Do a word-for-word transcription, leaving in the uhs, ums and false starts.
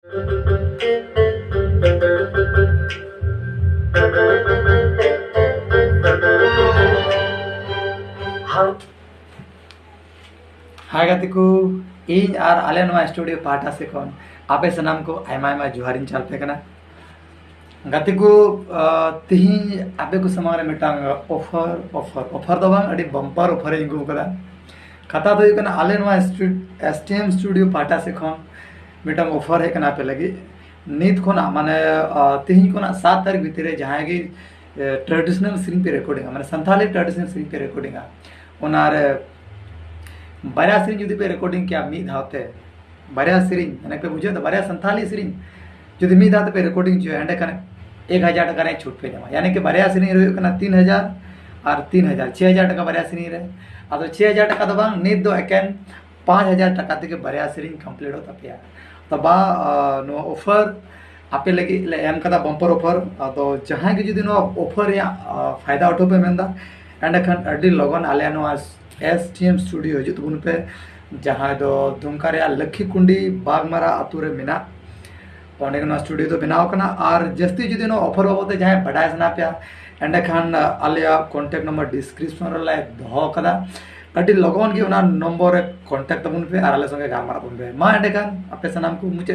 ᱦᱟᱭ ᱜᱟᱛᱮ ᱠᱚ, ᱤᱧ ᱟᱨ ᱟᱞᱮ ᱱᱚᱣᱟ ᱥᱴᱩᱰᱤᱭᱳ ᱯᱟᱦᱴᱟ ᱥᱮᱫ ᱠᱷᱚᱱ ᱟᱯᱮ ᱥᱟᱱᱟᱢ ᱠᱚ ᱟᱭᱢᱟ ᱟᱭᱢᱟ ᱡᱚᱦᱟᱨᱤᱧ ᱪᱟᱞ ᱟᱯᱮ ᱠᱟᱱᱟ᱾ ᱜᱟᱛᱮ ᱠᱚ, ᱟᱸ, ᱛᱤᱦᱤᱧ ᱟᱯᱮ ᱠᱚ ᱥᱟᱢᱟᱝ ᱨᱮ ᱢᱤᱫᱴᱟᱝ ᱚᱯᱷᱟᱨ, ᱚᱯᱷᱟᱨ, ᱚᱯᱷᱟᱨ ᱫᱚ ᱵᱟᱝ, ᱟᱹᱰᱤ ᱵᱟᱢᱯᱟᱨ ᱚᱯᱷᱟᱨᱤᱧ ᱟᱹᱜᱩ ᱟᱠᱟᱫᱟ᱾ ᱠᱟᱛᱷᱟ ᱫᱚ ᱦᱩᱭᱩᱜ ᱠᱟᱱᱟ, ᱟᱞᱮ ᱱᱚᱣᱟ ᱥᱴᱩ-, ᱮᱥ ᱴᱤ ᱮᱢ ᱥᱴᱩᱰᱤᱭᱳ ᱯᱟᱦᱴᱟ ᱥᱮᱫ ᱠᱷᱚᱱ ᱢᱤᱫᱴᱟᱝ ᱚᱯᱷᱟᱨ ᱦᱮᱡ ᱠᱟᱱᱟ ᱟᱯᱮ ᱞᱟᱹᱜᱤᱫ᱾ ᱱᱤᱛ ᱠᱷᱚᱱᱟᱜ, ᱢᱟᱱᱮ, ᱟᱸ, ᱛᱤᱦᱤᱧ ᱠᱷᱚᱱᱟᱜ ᱥᱟᱛ ᱛᱟᱹᱨᱤᱠᱷ ᱵᱷᱤᱛᱤᱨ ᱨᱮ ᱡᱟᱦᱟᱸᱭ ᱜᱮ, ᱮ, ᱴᱨᱟᱰᱤᱥᱚᱱᱟᱞ ᱥᱮᱨᱮᱧ ᱯᱮ ᱨᱮᱠᱚᱨᱰᱤᱝᱟ, ᱢᱟᱱᱮ ᱥᱟᱱᱛᱷᱟᱞᱤ ᱴᱨᱟᱰᱤᱥᱚᱱᱟᱞ ᱥᱮᱨᱮᱧ ᱯᱮ ᱨᱮᱠᱚᱨᱰᱤᱝᱟ, ᱚᱱᱟᱨᱮ ᱵᱟᱨᱭᱟ ᱥᱮᱨᱮᱧ ᱡᱩᱫᱤ ᱯᱮ ᱨᱮᱠᱚᱨᱰᱤᱝ ᱠᱮᱭᱟ ᱢᱤᱫ ᱫᱷᱟᱣ ᱛᱮ, ᱵᱟᱨᱭᱟ ᱥᱮᱨᱮᱧ, ᱢᱟᱱᱮ ᱯᱮ ᱵᱩᱡᱷᱟᱹᱣ ᱫᱟ, ᱵᱟᱨᱭᱟ ᱥᱟᱱᱛᱷᱟᱞᱤ ᱥᱮᱨᱮᱧ ᱡᱩᱫᱤ ᱢᱤᱫ ᱫᱷᱟᱣ ᱛᱮᱯᱮ ᱨᱮᱠᱚᱨᱰᱤᱝ ᱦᱚᱪᱚᱭᱟ, ᱮᱸᱰᱮᱠᱷᱟᱱ ᱮᱠ ᱦᱟᱡᱟᱨ ᱴᱟᱠᱟ ᱨᱮᱭᱟᱜ ᱪᱷᱩᱴ ᱯᱮ ᱧᱟᱢᱟ᱾ ᱭᱟᱱᱤ ᱠᱤ ᱵᱟᱨᱭᱟ ᱥᱮᱨᱮᱧ ᱨᱮ ᱦᱩᱭᱩᱜ ᱠᱟᱱᱟ ᱛᱤᱱ ᱦᱟᱡᱟᱨ ᱟᱨ ᱛᱤᱱ ᱦᱟᱡᱟᱨ, ᱪᱷᱮ ᱦᱟᱡᱟᱨ ᱴᱟᱠᱟ ᱵᱟᱨᱭᱟ ᱥᱮᱨᱮᱧ ᱨᱮ᱾ ᱟᱫᱚ ᱪᱷᱮ ᱦᱟᱡᱟᱨ ᱴᱟᱠᱟ ᱫᱚ ᱵᱟᱝ, ᱱᱤᱛ ᱫᱚ ᱮᱠᱮᱱ ᱯᱟᱸᱪ ᱦᱟᱡᱟᱨ ᱴᱟᱠᱟ ᱛᱮᱜᱮ ᱵᱟᱨᱭᱟ ᱥᱮᱨᱮᱧ ᱠᱚᱢᱯᱞᱤᱴᱚᱜ ᱛᱟᱯᱮᱭᱟ᱾ ᱛᱚ ᱵᱟ, ᱟ, ᱱᱚᱣᱟ ᱚᱯᱷᱟᱨ ᱟᱯᱮ ᱞᱟᱹᱜᱤᱫ ᱞᱮ ᱮᱢ ᱠᱟᱫᱟ, ᱵᱟᱢᱯᱟᱨ ᱚᱯᱷᱟᱨ᱾ ᱟᱫᱚ ᱡᱟᱦᱟᱸᱭ ᱜᱮ ᱡᱩᱫᱤ ᱱᱚᱣᱟ ᱚᱯᱷᱟᱨ ᱨᱮᱭᱟᱜ, ᱟ, ᱯᱷᱟᱭᱫᱟ ᱩᱴᱷᱟᱹᱣ ᱯᱮ ᱢᱮᱱᱫᱟ, ᱮᱸᱰᱮᱠᱷᱟᱱ ᱟᱹᱰᱤ ᱞᱚᱜᱚᱱ ᱟᱞᱮᱭᱟᱜ ᱱᱚᱣᱟ ᱮᱥ ᱴᱤ ᱮᱢ ᱥᱴᱩᱰᱤᱭᱳ ᱦᱤᱡᱩᱜ ᱛᱟᱵᱚᱱ ᱯᱮ, ᱡᱟᱦᱟᱸᱭ ᱫᱚ ᱫᱩᱢᱠᱟ ᱨᱮᱭᱟᱜ ᱞᱚᱠᱠᱷᱤ ᱠᱩᱱᱰᱤ ᱵᱟᱜᱽᱢᱟᱨᱟ ᱟᱛᱳ ᱨᱮ ᱢᱮᱱᱟᱜ᱾ ᱚᱸᱰᱮ ᱜᱮ ᱱᱚᱣᱟ ᱥᱴᱩᱰᱤᱭᱳ ᱫᱚ ᱵᱮᱱᱟᱣ ᱠᱟᱱᱟ᱾ ᱟᱨ ᱡᱟᱹᱥᱛᱤ ᱡᱩᱫᱤ ᱱᱚᱣᱟ ᱚᱯᱷᱟᱨ ᱵᱟᱵᱚᱫ ᱛᱮ ᱡᱟᱦᱟᱸᱭ ᱵᱟᱰᱟᱭ ᱥᱟᱱᱟ ᱯᱮᱭᱟ, ᱮᱸᱰᱮᱠᱷᱟᱱ ᱟᱞᱮᱭᱟᱜ ᱠᱚᱱᱴᱮᱠᱴ ᱱᱚᱢᱵᱚᱨ ᱰᱤᱥᱠᱨᱤᱯᱥᱚᱱ ᱨᱮᱞᱮ ᱫᱚᱦᱚ ᱠᱟᱫᱟ᱾ ᱟᱹᱰᱤ ᱞᱚᱜᱚᱱ ᱜᱮ ᱚᱱᱟ ᱱᱚᱢᱵᱚᱨ ᱨᱮ ᱠᱚᱱᱴᱮᱠᱴ ᱛᱟᱵᱚᱱ ᱯᱮ ᱟᱨ ᱟᱞᱮ ᱥᱚᱸᱜᱮ ᱜᱟᱞᱢᱟᱨᱟᱣ ᱛᱟᱵᱚᱱ ᱯᱮ᱾ ᱢᱟ ᱮᱸᱰᱮᱠᱷᱟᱱ ᱟᱯᱮ ᱥᱟᱱᱟᱢ ᱠᱚ ᱢᱩᱪᱟᱹᱫ